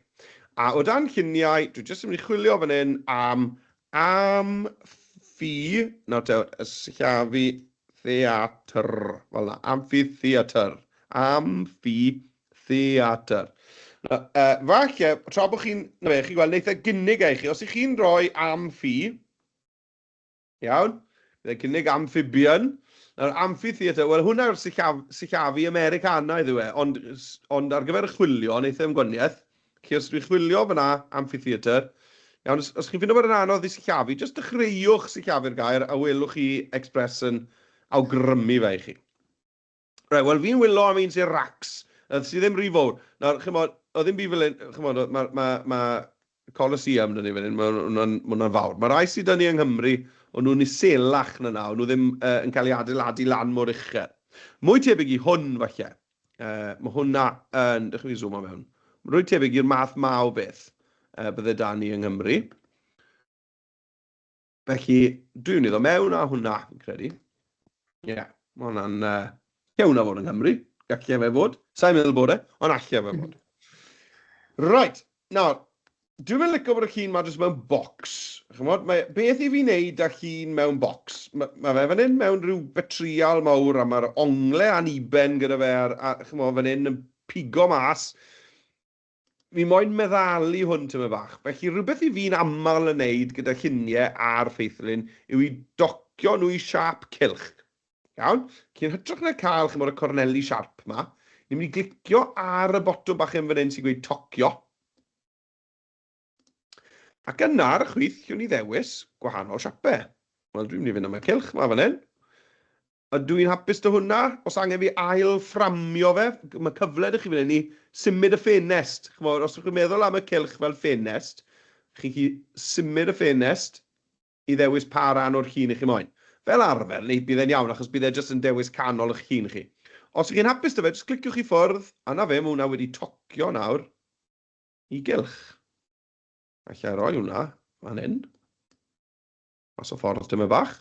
[SPEAKER 3] A o dan lluniau, dwi jyst yn mynd i chwilio fan hyn am amphi, nawr te, sillafu theatr, fel yna, amphitheatr, amphitheatr. Na, falle, tra bod chi'n, na fe, chi'n gweld, wneith e gynnig e i chi, os ych chi'n rhoi amphi, Iawn? Bydd e'n cynnig amphibian. Nawr, amphitheatre, wel hwnna yw'r sillaf, sillafu Americanaidd yw e, ond, ond ar gyfer y chwilio, wneith e'm gwaniaeth. Felly os dwi'n chwilio fyna, amphitheatre, iawn, os, os chi'n ffindo bod yn anodd i sillafu, jyst dechreuwch sillafu'r gair a welwch chi Express yn awgrymu fe i chi. Reit, wel fi'n wylo am un sy'n racs, sydd ddim rhy fawr. Nawr, chimod, oedd ddim byd fel hyn, chimod, mae ma, ma Colosseum 'da ni fan hyn, mae hwnna'n ma hwnna fawr. Mae rai sydd 'da ni yng Nghymru, o'n nhw'n iselach na 'na, o'n nhw ddim yn cael ei adeiladu lan mor uchel. Mwy tebyg i hwn, falle. Mae hwnna yn, dewch i fi zoomo mewn, rwy tebyg i'r math 'ma o beth bydde 'da ni yng Nghymru. Felly, dwi'n mynd i ddod mewn â hwnna, fi'n credu. Ie, yeah, mae hwnna'n... Lle hwnna fod yng Nghymru? Gallai fe fod. Sa'n meddwl bod e, ond allai fe fod. Right, nawr, dwi'n mynd licio bod y llun ma jyst mewn bocs. Chymod, mae, beth i fi wneud â llun mewn bocs? Mae, mae fe fan hyn mewn rhyw betrial mawr a mae'r ongle aniben gyda fe ar, a, chymod, fan hyn yn pigo mas. Fi moyn meddalu hwn tymed bach. Felly rhywbeth i fi'n aml yn neud gyda lluniau a'r ffeithlun yw i docio nhw i siâp cylch. Iawn? Felly yn hytrach na cael, chimod, y corneli siarp 'ma, ni'n mynd i glicio ar y botwm bach yn fan hyn sy'n gweud tocio. Ac yna ar y chwith, llwn ni ddewis gwahanol siapau. Wel, dwi'n mynd i fynd am y cylch 'ma fan hyn. Ydw i'n hapus 'da hwnna? Os angen fi ail fframio fe, mae cyfle 'da chi fan hyn i symud y ffenest. Chimod, os ydych chi'n meddwl am y cylch fel ffenest, chi'n gallu symud y ffenest i ddewis pa ran o'r llun i chi moyn. Fel arfer, neu bydd e'n iawn, achos bydd e jyst yn dewis canol eich llun chi. Os ych chi'n hapus 'da fe, jyst cliciwch i ffwrdd, a 'na fe, mae hwnna wedi tocio nawr i gylch. Alla i roi hwnna fan hyn. Mas o ffordd tymed bach.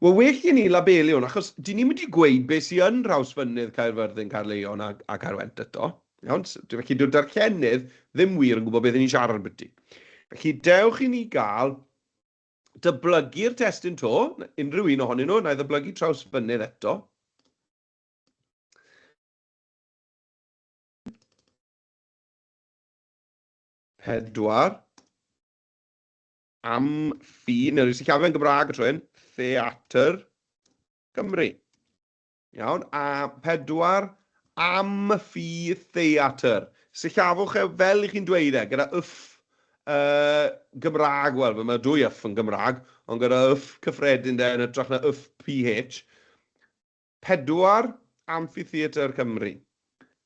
[SPEAKER 3] Wel, well i ni labelu hwn, achos dyn ni'n mynd i gweud beth sydd yn Nhrawsfynydd, Caerfyrddin, Caerleon a, a Caerwent eto. Iawn? Felly dyw'r darllenydd ddim wir yn gwybod beth ni'n siarad ambiti. Felly dewch i ni gael dyblygu'r testun to, unrhyw un ohonyn nhw, na i ddyblygu Trawsfynydd eto. Pedwar. Amphi, neu sillafu yn Gymraeg y tro hyn, Theatr Cymru. Iawn, a 4, Amphitheatr. Sillafwch e fel i chi'n dweud e, gyda yff uh, Gymraeg, wel, mae dwy yff yn Gymraeg, ond gyda yff cyffredin de, yn hytrach na yff PH. 4, Amphitheatr Cymru.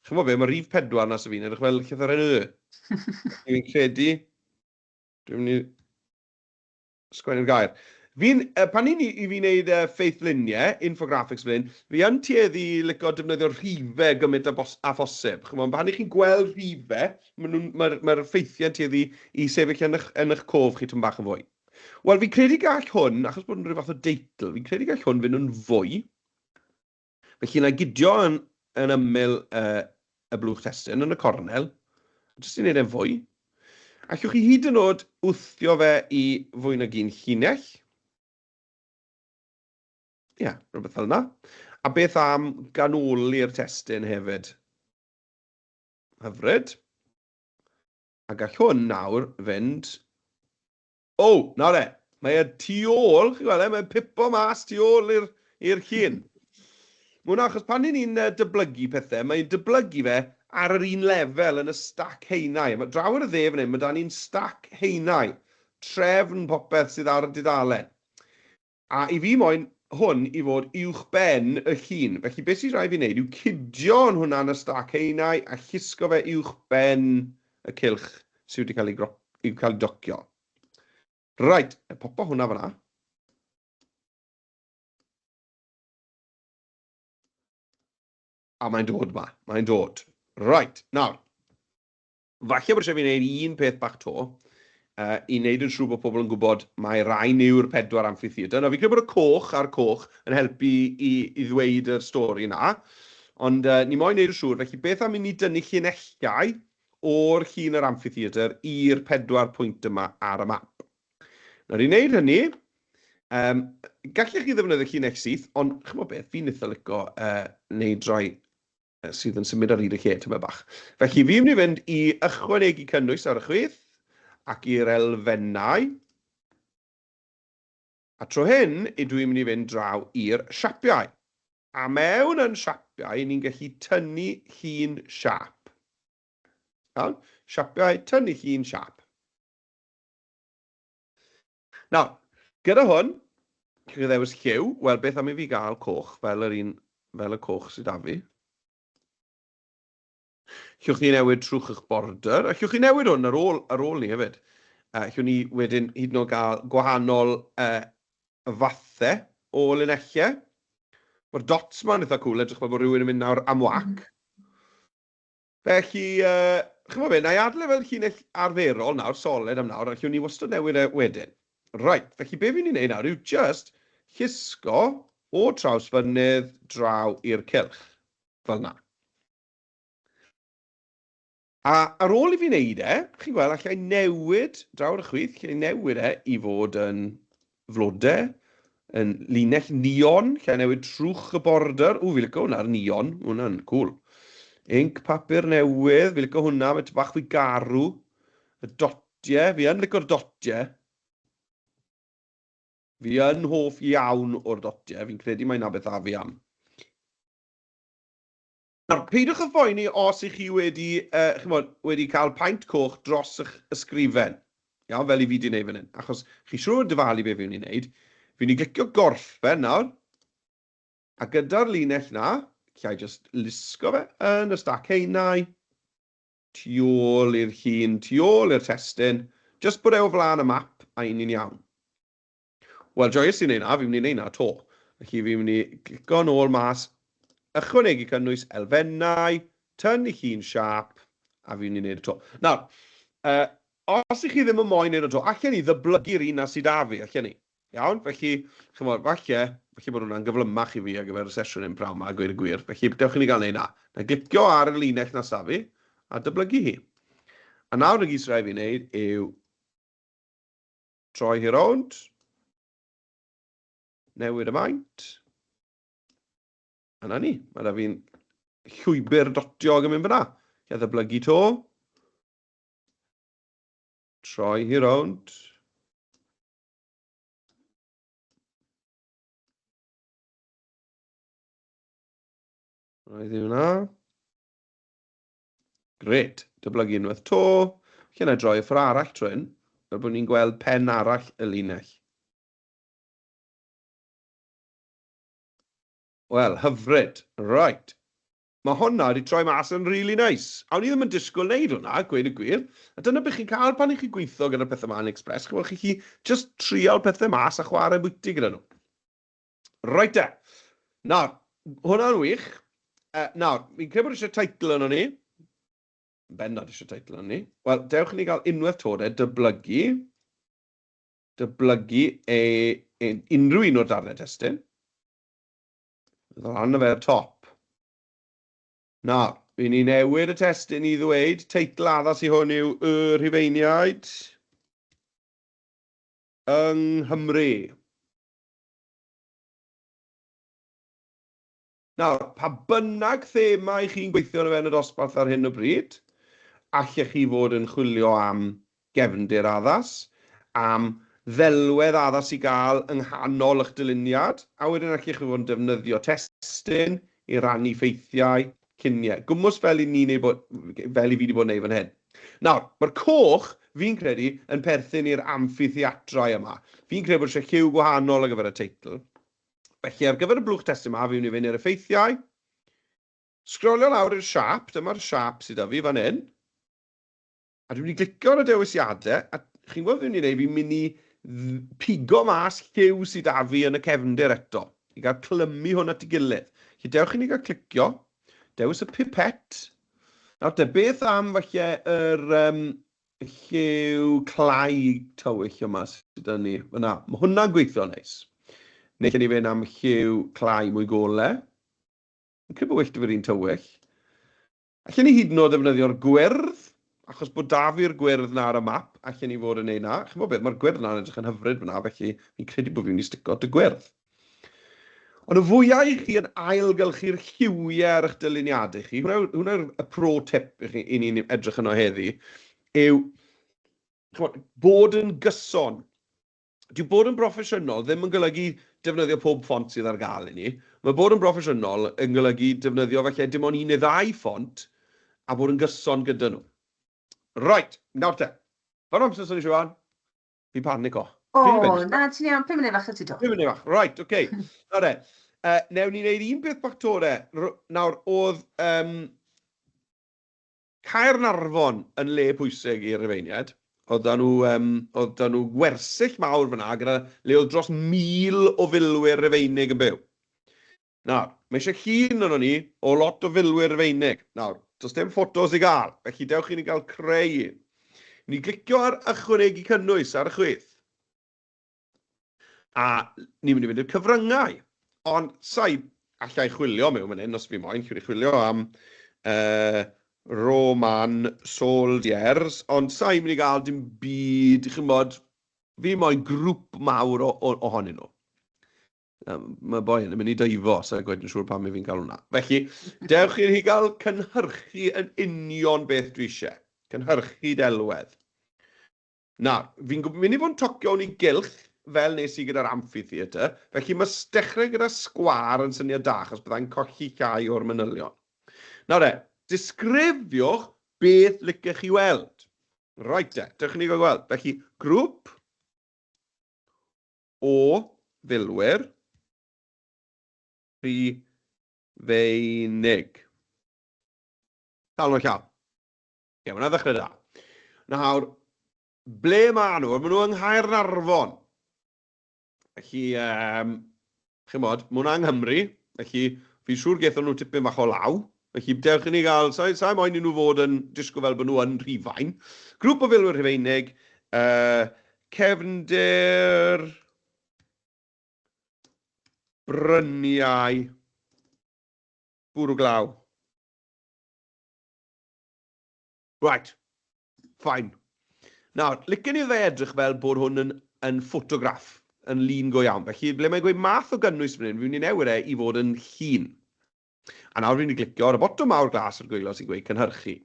[SPEAKER 3] Ch'mod be, mae rhif 4 na sy fi'n edrych fel llythyren Y. Fi'n credu, dwi'n mynd i sgwennu'r gair. Fi'n, pan i, i fi wneud ffeithluniau, infographics fel hyn, fi yn tueddu i licio defnyddio rhifau gymaint â, bos, â phosib. Chimod, pan i chi'n gweld rhifau, mae'r ma ma ffeithiau'n tueddu i sefyll yn eich, yn eich cof chi tyn bach yn fwy. Wel, fi'n credu gall hwn, achos bod yn rhyw fath o deitl, fi'n credu gall hwn fynd yn fwy. Felly, na i gydio yn, yn ymyl y blwch testun yn y cornel, jyst i wneud e'n fwy. Allwch chi hyd yn oed wthio fe i fwy nag un llinell. Ie, yeah, rhywbeth fel yna. A beth am ganoli'r testun hefyd? Hyfryd. A gall hwn nawr fynd O, nawr e, mae e tu ôl, chi'n gweld e, mae'n pipo mas tu ôl i'r i'r llun. Mae hwnna achos pan 'y ni'n dyblygu pethau, mae'n dyblygu fe ar yr un lefel yn y stac haenau. Ma' draw ar y dde fan hyn, mae 'da ni'n stac haenau, trefn popeth sydd ar y dudalen. A i fi moyn hwn i fod uwchben y llun. Felly beth sy'n rhaid fi wneud yw cydio yn hwnna yn y stac haenau a llusgo fe uwchben y cylch sydd wedi cael ei, i cael ei docio. Right, e popo hwnna fyna. A mae'n dod ma, mae'n dod. Right, nawr. Falle bod eisiau fi wneud un peth bach 'to, i wneud yn siŵr bod pobl yn gwybod mai rhain yw'r pedwar amphitheatre. Nawr, fi'n credu bod y coch a'r coch yn helpu i, i ddweud yr stori 'na, ond ni moyn wneud yn siŵr, felly beth am i ni dynnu llinellau o'r llun yr amphitheatre i'r pedwar pwynt yma ar y map. Nawr, i wneud hynny, gallech chi ddefnyddio llinell syth, ond chimod beth, fi'n eitha lico wneud rhai sydd yn symud ar hyd y lle tymed bach. Felly fi'n mynd i fynd i ychwanegu cynnwys ar y chwith ac i'r elfennau. A tro hyn, ydw i'n mynd i fynd draw i'r siapiau. A mewn yn siapiau, ni'n gallu tynnu llun siap. Iawn? Siapiau, tynnu llun siap. Nawr, gyda hwn, chi ddewis lliw, wel beth am i fi gael coch fel yr un, fel y coch sydd 'da fi. Llwch chi newid trwch eich border, a llwch chi newid hwn ar ôl, ar ôl ni hefyd. Llwn ni wedyn hyd yn oed gael gwahanol fathau o linellau. Mae'r dots ma'n eitha cool, edrych fel bod rhywun yn mynd nawr am wac. Felly, yy, chimod be, wna i adael e fel llinell arferol nawr, solid am nawr, a allwn ni wastad newid e wedyn. Right, felly be fi'n mynd i wneud nawr yw jyst llusgo o Trawsfynydd draw i'r cylch, fel 'na. A ar ôl i fi wneud e, chi'n gweld, alla i newid, draw ar y chwith, alla i newid e i fod yn flodau, yn linell neon, lle newid trwch y border. Ww, fi licio hwnna'r neon, hwnna'n cool. Inc papur newydd, fi licio hwnna, mae bach fwy garw. Y dotiau, fi yn licio'r dotiau. Fi yn hoff iawn o'r dotiau, fi'n credu mai 'na beth a fi am. Nawr, peidiwch â phoeni os 'y chi wedi, yy, chimod, wedi cael paent coch dros eich ysgrifen, iawn, fel i fi 'di wneud fan hyn, achos chi siŵr o fod dyfalu be fi'n mynd i wneud. Fi'n mynd i glicio gorffen nawr, a gyda'r linell 'na, alla i jyst lusgo fe yn y stac haenau, tu ôl i'r llun, tu ôl i'r testun, jyst bod e o flaen y map, a 'y ni'n iawn. Wel, joies i wneud 'na, fi'n mynd i wneud 'na 'to. Felly fi'n mynd i glicio nôl mas, ychwanegu cynnwys elfennau, tynnu llun siâp, a fi'n mynd i wneud e 'to. Nawr, uh, os ych chi ddim yn moyn wneud o 'to, allen ni ddyblygu'r un na sydd 'da fi, allen ni. Iawn, felly, chymod, falle, falle bod hwnna'n gyflymach i fi ar gyfer y sesiwn hyn prawn 'ma, a gweud y gwir. Felly, dewch i ni gael wneud 'na. Na glicio ar y linell na sa fi, a dyblygu hi. A nawr y gyd sy'n rhaid fi wneud yw Troi hi rownd. Newid y maint. A 'na ni. Mae 'da fi'n llwybr dotiog yn mynd fyna. Lle ddyblygu to. Troi hi rownd. Roedd i hwnna. Gret. Dyblygu unwaith to. Lle na droi y ffordd arall tro hyn, fel bod ni'n gweld pen arall y linell. Wel, hyfryd. Right. Mae hwnna wedi troi mas yn really nice. A o'n i ddim yn disgwyl wneud hwnna, gweud y gwir. A dyna beth chi'n cael pan i chi'n gweithio gyda'r pethau yma yn Express. Chi'n chi just trial pethau mas a chwarae bwyty gyda nhw. Reit te. Nawr, hwnna'n wych. Nawr, fi'n credu bod eisiau teitl yno ni. Bendant eisiau teitl yno ni. Wel, dewch i ni gael unwaith to de, dyblygu. Dyblygu e, e, unrhyw un o'r darnau testun. Lan y fe'r top. Nawr, fi ni newid y testun i ddweud, teitl addas i hwn yw Y Rhufeiniaid yng Nghymru. Nawr, pa bynnag thema i chi'n gweithio arno fe yn y dosbarth ar hyn o bryd, allech chi fod yn chwilio am gefndir addas, am ddelwedd addas i gael yng nghanol eich dyluniad, a wedyn allech chi fod yn defnyddio testun i rannu ffeithiau, lluniau, gwmws fel i ni'n ei bod, fel i fi wedi bod yn neud fan hyn. Nawr, mae'r coch, fi'n credu, yn perthyn i'r amffitheatrau yma. Fi'n credu bod eisiau lliw gwahanol ar gyfer y teitl. Felly, ar gyfer y blwch testun yma, fi'n mynd i fynd i'r effeithiau, sgrolio lawr i'r siâp, dyma'r siâp sydd 'da fi fan hyn. A dwi'n mynd i glicio ar y dewisiadau, a chi'n gwybod beth fi'n mynd i wneud? Fi'n mynd i pigo mas lliw sydd 'da fi yn y cefndir eto, i gael clymu hwn at ei gilydd. Felly dewch i ni gael clicio, dewis y pipette. Nawr te, beth am falle yr lliw clai tywyll yma sydd 'da ni fyna? Mae hwnna'n gweithio'n neis. Neu lle ni fynd am lliw clai mwy gole. Fi'n credu bod well 'da fi'r un tywyll. Allen ni hyd yn oed ddefnyddio'r gwyrdd, achos bod 'da fi'r gwyrdd 'na ar y map, allen ni fod yn neud 'na. Chimod beth, mae'r gwyrdd 'na'n edrych yn hyfryd fan'na, felly fi'n credu bod fi'n mynd i stico at y gwyrdd. Ond y fwyaf i chi yn ailgylchu'r lliwiau ar eich dyluniadau chi, hwnna yw, hwnna yw'r y pro tip i chi, i ni'n edrych yno heddi, yw chimod, bod yn gyson. Dyw bod yn broffesiynol ddim yn golygu defnyddio pob ffont sydd ar gael i ni. Mae bod yn broffesiynol yn golygu defnyddio falle dim ond un neu ddau ffont a bod yn gyson gyda nhw. Reit, nawr te. Faint o amser sy'n ni, Siwan? Fi'n panico.
[SPEAKER 2] O, na, ti'n iawn. 5 munud fach o ti do.
[SPEAKER 3] 5 munud fach, right, oce. Okay. Nawr te, newn ni wneud un peth bach to de. Nawr, oedd Caernarfon yn le pwysig i'r Rhufeiniaid. Oedd 'da nhw, yym, oedd 'da nhw gwersyll mawr fan'na gyda le oedd dros 1,000 o filwyr Rufeinig yn byw. Nawr, mae eisiau llun arnon ni o lot o filwyr Rufeinig. Nawr, does dim ffotos i gael, felly dewch i ni gael creu un. Ni glicio ar ychwanegu cynnwys ar y chwith. A ni'n mynd i fynd i'r cyfryngau. Ond sa'i, alla i chwilio mewn fan hyn os fi moyn, chi'n chwilio am Roman soldiers, ond sa'i mynd i gael dim byd, chi'n bod, fi moyn grŵp mawr o, o, ohonyn nhw. Mae boi yn mynd i deifo, sa'i gweud yn siŵr pam i fi'n cael hwnna. Felly, dewch i ni gael cynhyrchu yn union beth dwi eisiau. Cynhyrchu delwedd. Nawr, fi'n mynd i fod yn tocio hwn i gylch, fel nes i gyda'r amphitheatre, felly mae dechrau gyda sgwâr yn syniad da, achos byddai'n colli llai o'r manylion. Nawr e, disgrifiwch beth licech chi weld. Reit te, dewch i ni gael gweld. Felly, grŵp o filwyr Rhufeinig. Dal mewn llaw. Ie, hwnna'n ddechrau da. Nawr, ble maen nhw? Maen nhw yng Nghaernarfon. Felly, chi'n bod, mae hwnna yng Nghymru, felly fi'n siŵr gethon nhw tipyn bach o law. Felly, dewch i ni gael, sa'i sa moyn i nhw fod yn disgwyl fel bod nhw yn Rhufain. Grŵp o filwyr Rhufeinig, cefndir, bryniau, bwrw glaw. Right, fine. Nawr, licen i fe edrych fel bod hwn yn, yn ffotograff, yn lun go iawn. Felly, ble mae'n gweud math o gynnwys fan hyn, fi'n mynd i newid e i fod yn llun. A nawr fi'n mynd i glicio ar y botwm mawr glas ar gwaelod sy'n gweud cynhyrchu.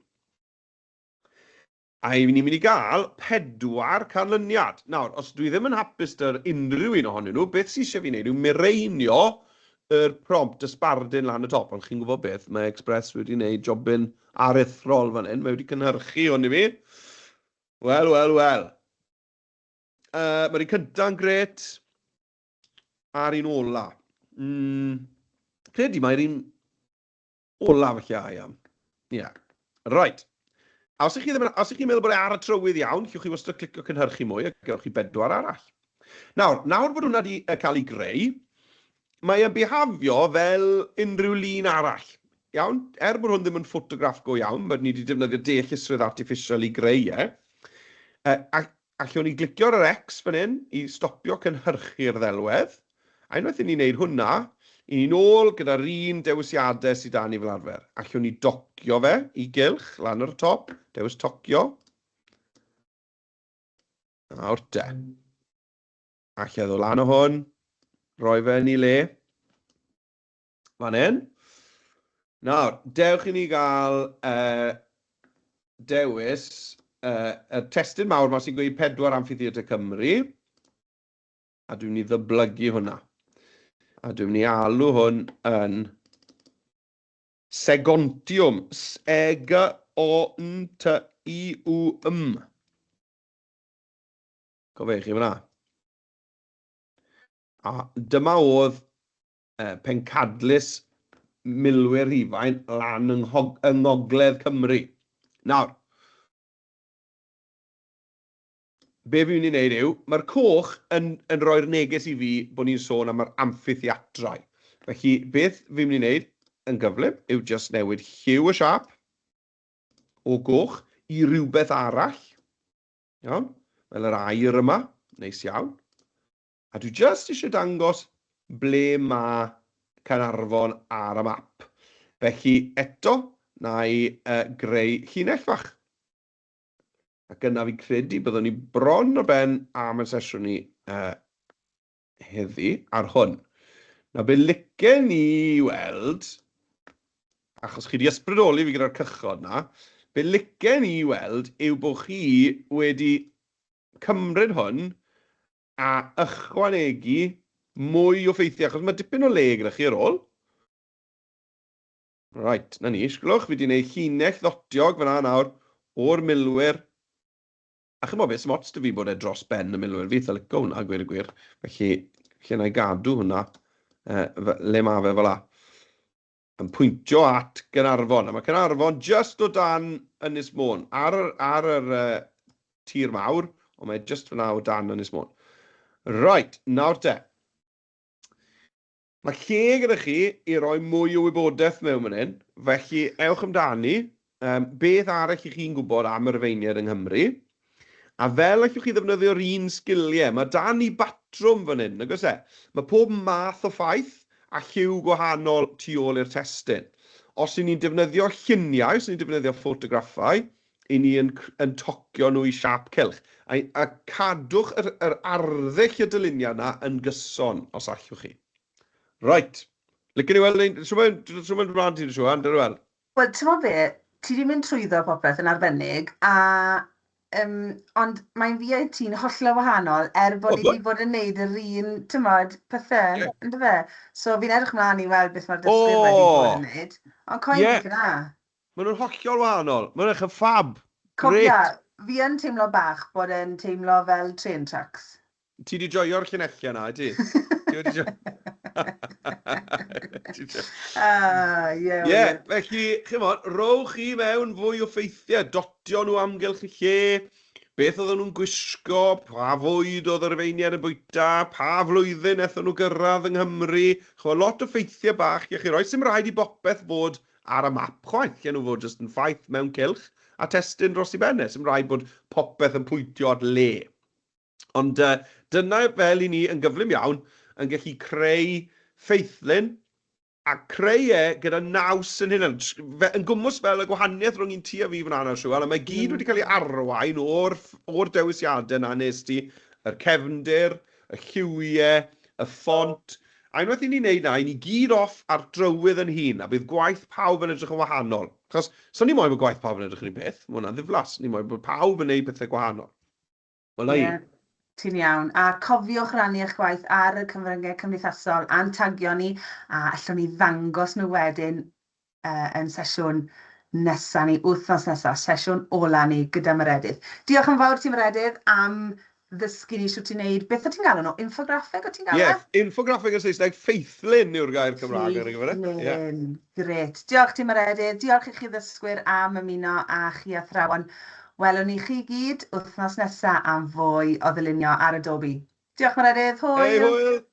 [SPEAKER 3] A ni'n mynd i gael 4 canlyniad. Nawr, os dwi ddim yn hapus 'da'r unrhyw un ohonyn nhw, beth sydd eisiau fi wneud yw mireinio yr prompt, y sbardun lan y top, ond chi'n gwybod beth, mae Express wedi gwneud jobyn aruthrol fan hyn, mae wedi cynhyrchu hwn i fi. Wel, wel, wel. Mae'r un cynta'n gret, a'r un ola. Credu mae'r un ola falle I am. Ie. Yeah. Right. A os ych chi ddim yn, os ych chi'n meddwl bod e ar y trywydd iawn, llwch chi wastad clicio cynhyrchu mwy a gewch chi bedwar arall. Nawr, nawr bod hwnna wedi cael ei greu, mae e'n bihafio fel unrhyw lun arall. Iawn? Er bod hwn ddim yn ffotograff go iawn, mae ni wedi defnyddio deallusrwydd artiffisial i greu e. A allwn ni glicio ar yr X fan hyn i stopio cynhyrchu'r ddelwedd. A unwaith i ni wneud hwnna, i ni'n ôl gyda'r un dewisiadau sydd 'da ni fel arfer. Allwn ni docio fe i gylch lan ar y top, dewis tocio. Nawr te. Alla ddod lan o hwn, roi fe yn ei le. Fan hyn. Nawr, dewch i ni gael dewis y testun mawr 'ma sy'n gweud pedwar Amphitheatr Cymru. A dwi'n mynd i ddyblygu hwnna. A dwi'n mynd i alw hwn yn Segontiwm. S-E-G-O-N-T-I-W-M. Cofio chi fyna. A dyma oedd pencadlys milwyr Rhufain lan yng, yng Ngogledd Cymru. Nawr, be fi'n mynd i wneud yw, mae'r coch yn, yn rhoi'r neges i fi bod ni'n sôn am yr amffitheatrau. Felly, beth fi'n mynd i wneud yn gyflym yw jyst newid lliw y siâp o goch i rywbeth arall. Iawn? Fel yr aur yma, neis iawn. A dwi jyst eisiau dangos ble mae Caernarfon ar y map. Felly eto, na i greu llinell fach. Ac yna fi'n credu byddwn ni bron o ben am y sesiwn ni heddi ar hwn. Nawr be licen i weld, achos chi 'di ysbrydoli fi gyda'r cychod 'na, be licen i weld yw bod chi wedi cymryd hwn a ychwanegu mwy o ffeithiau, achos mae dipyn o le gyda chi ar ôl. Right, 'na ni, sgwlwch, fi 'di gwneud llinell ddotiog fan'na nawr o'r milwyr. A chimod beth, 'sim ots 'da fi bod e dros ben y milwyr, fi eitha lico hwnna, gweud y gwir. Felly, lle na i gadw hwnna, le ma fe fel 'a. Yn pwyntio at Gaernarfon, a mae Caernarfon jyst o dan Ynys Môn, ar yr, ar yr tir mawr, ond mae e jyst fan'na o dan Ynys Môn. Right, nawr te. Mae lle gyda chi i roi mwy o wybodaeth mewn fan hyn, felly ewch amdani. Beth arall i chi'n gwybod am y Rhufeiniaid yng Nghymru? A fel allwch chi ddefnyddio'r un sgiliau, mae 'da ni batrwm fan hyn, nag oes e? Mae pob math o ffaith a lliw gwahanol tu ôl i'r testun. Os 'y ni'n defnyddio lluniau, os 'y ni'n defnyddio ffotograffau, 'y ni yn, yn tocio nhw i siâp cylch. A, a cadwch yr, yr arddull y dyluniad 'na yn gyson, os allwch chi. Right. Licen i weld ein... Shwt mae'n shwt mae'n mlaen ti, Siwan? Dyna weld.
[SPEAKER 2] Wel, timod be, ti 'di mynd trwyddo popeth yn arbennig, a ond mae'n fi a ti'n hollol wahanol, er bod ni 'di bod yn neud yr un, timod, pethe, yeah. Yndyfe? So fi'n edrych mlaen i weld beth mae'r dysgwyr wedi bod yn neud. Ond coen yeah. fi fyna.
[SPEAKER 3] Maen nhw'n hollol wahanol. Maen nhw'n edrych yn ffab.
[SPEAKER 2] Cofia, fi yn teimlo bach bod e'n teimlo fel train tracks.
[SPEAKER 3] Ti 'di joio'r llinellau 'na, wyt ti? Ti wedi joio...
[SPEAKER 2] Ah, ie.
[SPEAKER 3] Ie, felly, chimod, rowch chi mewn fwy o ffeithiau, dotio nhw amgylch y lle, beth oedden nhw'n gwisgo, pa fwyd oedd y Rufeiniaid yn bwyta, pa flwyddyn wnaethon nhw gyrraedd yng Nghymru. Chimod, lot o ffeithiau bach i chi roi. Sim rhaid i bopeth fod ar y map chwaith, lle nhw fod jyst yn ffaith mewn cylch a testun dros ei ben e. Sim rhaid bod popeth yn pwyntio at le. Ond dyna fel 'y ni yn gyflym iawn yn gallu creu ffeithlun a creu e gyda naws yn hunan, yn gwmws fel y gwahaniaeth rhwng un ti a fi fan'na nawr, Siwan, a mae gyd wedi cael ei arwain o'r, o'r dewisiadau 'na nes di, yr cefndir, y lliwiau, y ffont, a unwaith i ni wneud 'na, 'y ni gyd off ar drywydd yn hun, a bydd gwaith pawb yn edrych yn wahanol. Achos, so ni moyn bod gwaith pawb yn edrych yr un peth, mae hwnna'n ddiflas, ni moyn bod pawb yn wneud pethau gwahanol. Wel, 'na i.
[SPEAKER 2] Ti'n iawn. A cofiwch rannu eich gwaith ar y cyfryngau cymdeithasol a'n tagio ni, a allwn ni ddangos nhw wedyn yn sesiwn nesa ni, wythnos nesa, sesiwn ola ni gyda Meredydd. Diolch yn fawr ti Meredydd am ddysgu ni shwt i wneud, beth o ti'n galw nhw? Infograffeg o ti'n galw
[SPEAKER 3] e? Ie, infograffeg yn Saesneg, ffeithlun yw'r gair Cymraeg ar ei gyfer e.
[SPEAKER 2] Ffeithlun, grêt. Diolch ti Meredydd, diolch i chi ddysgwyr am ymuno a chi athrawon. Welwn ni chi gyd wythnos nesa am fwy o ddylunio ar Adobe. Diolch Meredydd, hwyl!
[SPEAKER 3] Hei, hwyl!